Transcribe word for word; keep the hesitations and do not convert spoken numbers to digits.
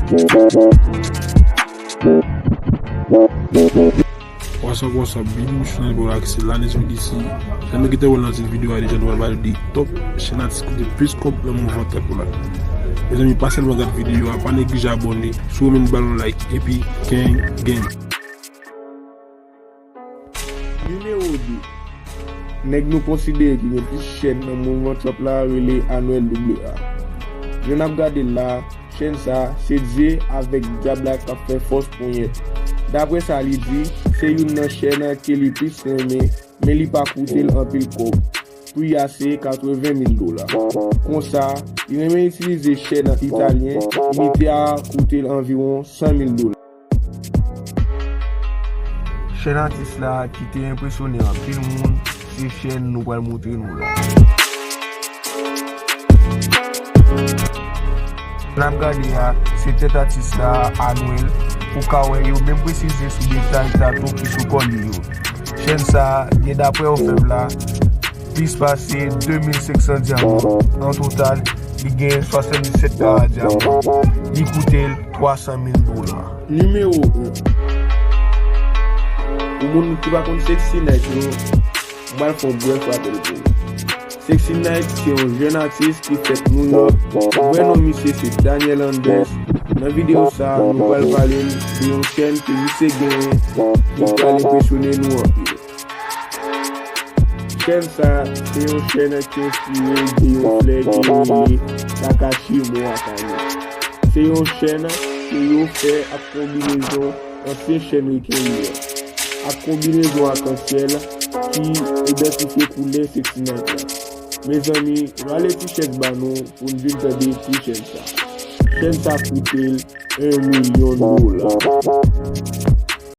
What's up, what's up, bienvenue sur Channel Boy Axel. La, nou di si, jan nou gentan wè nan tit videyo a deja, nou pral pale de top chèn atis ki koute plis kòb nan mouvman trap la. Mezanmi, pa sèlman gad videyo a, pa neglije abòne, si w renmen n ba l yon like, epi gang, gang. Nimewo de. Nèg nou konsidere ki gen plis chèn nan mouvman trap la rele Anuel double A. Jan n ap gade l la, chèn sa se Dye avèk dyab la k ap fè fòs ponyèt. Daprè sa li di, se youn nan chèn ke li plis renmen, men li pa koute l anpil kòb. Pri a se katreven mil dola. Konsa, li renmen itilize chèn italyen, inite a koute l anviwon san mil dola. Chèn atis la ki te enpresyone anpil moun, se chèn nou pral montre nou la. N ap gade a, se tèt atis la, Anuel, ou ka wè yo byen presize sou detay tatou ki sou kò li yo. Chèn sa, gen daprè ofèv la, plis pase de mil senk san dyaman. An total, li gen swasanndisèt kara dyaman. Li koute l twa san mil dola. Nimewo en. Pou moun ki pa konn Sexy Night yo, m pral fè yon brèf rapèl pou nou. Sexy Night se yon jèn atis ki fèt Nouyòk. Vrè non misye se Daniel Anders. Nan videyo sa, nou pral pale de yon chèn ke misye genyen ki pral enpresyone nou anpil. Chèn sa, se yon chèn ki enspire de yon flè ki rele Takashi Murakami. Se yon chèn ke yo fè ak konbinezon ansyen chèn reken li an, ak konbinezon akansyèl ki idantifye koulè Sexy Night la. Mezanmi, rale ti chèz ba nou pou n vin tande ti chèn sa. Chèn sa koute l en milyon dola.